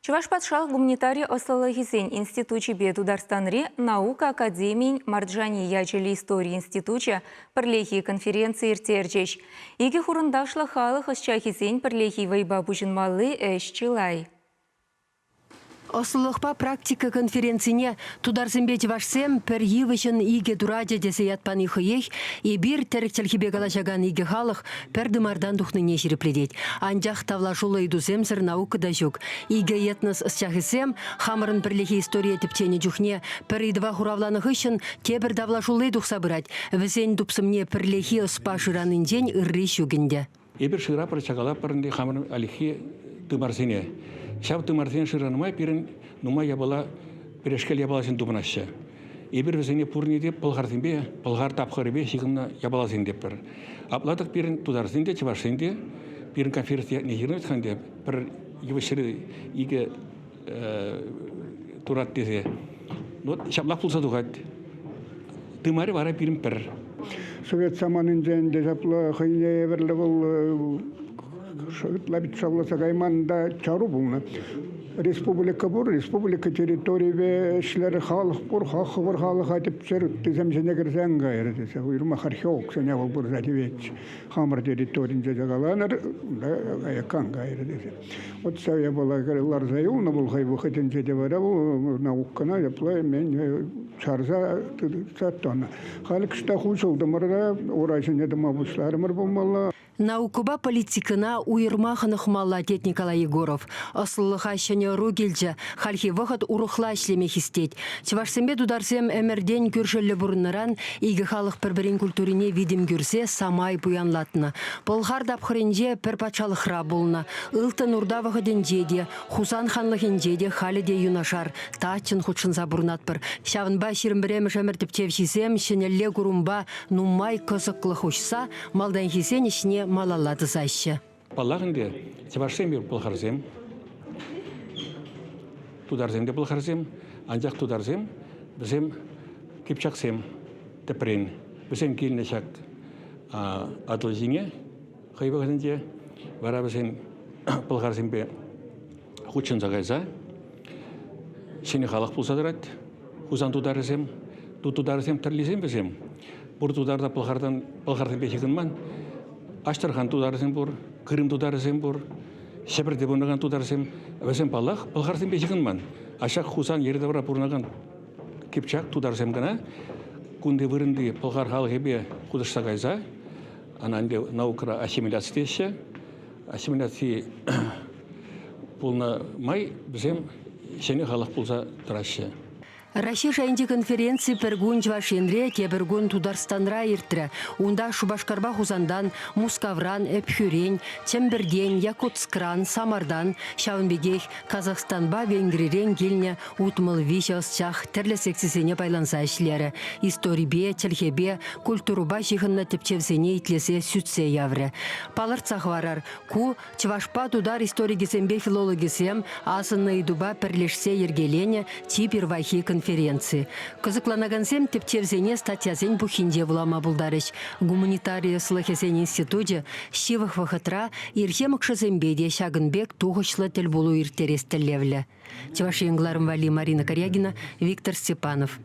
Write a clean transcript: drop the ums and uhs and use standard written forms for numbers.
Чӑваш патшалӑх гуманитари ӑслӑлӑхӗсен институчӗпе Тутарстанри наука академийӗн Марджани ячӗллӗ истори институчӗ пӗрлехи конференци ирттерчӗҫ. Икӗ хурӑнташлӑ халӑх ӑсчахӗсен пӗрлехи вӑйпа пуҫӑнмалли ӗҫ чылай. Ӑслӑлӑхпа практика конференцине тутарсемпе чӑвашсем пӗр йывӑҫӑн икӗ турачӗ тесе ят пани хӑех эпир тӗрӗк чӗлхипе калаҫакан икӗ халӑх пӗр тымартан тухнине ҫирӗплетет. Анчах тавлашуллӑ ыйтусемсӗр наука та ҫук. Икӗ этнос ӑсчахӗсем хамӑрӑн пӗрлехи историе тӗпченӗ чухне пӗр ыйтӑва хуравланӑ хыҫҫӑн тепӗр тавлашулли тухса пырать. Вӗсен тупсӑмне пӗрлехи ӑспа шыранинчен ырри ҫук ӗнтӗ. Эпир шырапӑр, чакалапӑр ӗнтӗ хамӑрӑн ӗлӗкхи тымарсене. Ҫав тымарсене шыранӑ май пирӗн нумай япала пӗрешкел япаласем тупӑнаҫҫӗ. Эпир вӗсене пурне те пӑлхарсемпе, пӑлхар тапхӑрӗпе ҫыхӑннӑ япаласем тетпӗр. Апла-тӑк пирӗн тутарсен те, чӑвашсен те пирӗн конференци ятне ҫырнӑ ӗнтӗ пӗр йывӑҫри икӗ турат тесе. Вот ҫаплах пулса тухать. Тымарӗ вара пирӗн пӗр. Совет саманинче ӗнтӗ ҫапла хӑйне евӗрлӗ вӑл ытла пит шавласа кайман та чару пулнӑ. Республика пур, республика территорийӗпе ӗҫлер халӑх пур, хӑвӑр халӑха тӗпчер, ыттисем ҫине кӗрсе ан кайӑр тесе уйрӑмах археологсене вӑл пырса тиветчӗ. Хамӑр территоринче те каланӑр, унта аяккан кайрӗ тесе. Вот ҫав япала ларса юлнӑ вӑл хӑй вӑхӑтӗнче те вара вӑл наукӑна япла мен чарса тытса тӑнӑ. Халь кӑштах уҫӑлтӑмӑр та ура ҫине тӑма пуҫларӑмӑр пулмалла. Наукӑпа политикӑна уйӑрма хӑнӑхмалла, тет Николай Егоров. Ӑслӑлӑха ҫӗнӗ ӑру килчӗ, хальхи вӑхӑт урӑхла ӗҫлеме хистет. Чӑвашсемпе тутарсем ӗмӗртен кӳршӗллӗ пурӑннӑран икӗ халӑх пӗр-пӗрин культурине витӗм кӳрсе самай пуянлатнӑ. Пӑлхар тапхӑрӗнче пӗр патшалӑхра пулнӑ. Ылтӑн Урта вӑхӑтӗнче те, Хусан ханлӑхӗнче те халӗ те юнашар таччӑн хутшӑнса пурӑнатпӑр. Ҫавӑнпа 21-мӗш ӗмӗр тӗпчевҫисем ҫӗнӗлле курӑмпа нумай кӑсӑклӑх уҫса малтанхисен ӗҫне малалла тӑсаҫҫӗ. Паллах ӗнтӗ, чӑвашсем те пӑлхарсем, тутарсем те пӑлхарсем, анчах тутарсем вӗсем кипчаксем тӗпрен. Вӗсем килнӗ ҫак Атӑл ҫине хӑй вӑхӑтӗнче, вара вӗсем пӑлхарсемпе хутшӑнса кайса ҫӗнӗ халӑх пулса тӑрать. Хусан тутарӗсем, тутарсем тӗрлисем вӗсем. Пур тутар та пӑлхартан пӑлхарсемпе ҫыхӑнман. Аҫтӑрхан тутарӗсем пур, Крым тутарӗсем пур, Ҫӗпӗрте пурӑнакан тутарсем. Вӗсем, паллах, пӑлхарсемпе ҫыхӑнман. А ҫак Хусан йӗри-тавра пурӑнакан кипчак тутарсем кӑна кунти вырӑнти пӑлхар халӑхӗпе хутӑшса кайса, ӑна ӗнтӗ наукӑра ассимиляци теҫҫӗ, ассимиляци пулнӑ май вӗсем ҫӗнӗ халӑх пулса тӑраҫҫӗ. Раҫҫей шайӗнчи конференци пӗр кун Чӑваш Енре, тепӗр кун Тутарстанра иртрӗ. Унта Шупашкарпа Хусантан, Мускавран, Ӗпхӳрен, Чӗмпӗртен, Якутскран, Самартан, ҫавӑн пекех Казахстанпа Венгрирен килнӗ 63 ӑсчах тӗрлӗ секцисене пайланса ӗҫлерӗ, историпе, чӗлхепе, культурӑпа ҫыхӑннӑ тӗпчевсене итлесе сӳтсе яврӗ. Палӑртса хӑварар, ку Чӑвашпа тутар историкӗсемпе филологӗсем асӑннӑ ыйтупа пӗрлешсе йӗркеленӗ чи пирвайхи конференци. Кӑсӑкланакансем тӗпчевсене статьясен пуххинче вулама пултарӗҫ. Гуманитари ӑслӑхӗсен институчӗ ҫывӑх вӑхӑтра ирхи мӑкшӑсемпе те ҫакӑн пек тухӑҫлӑ тӗлпулу ирттерес тӗллевлӗ. Чӑваш Ен кӑларӑм валли Марина Карягина, Виктор Степанов.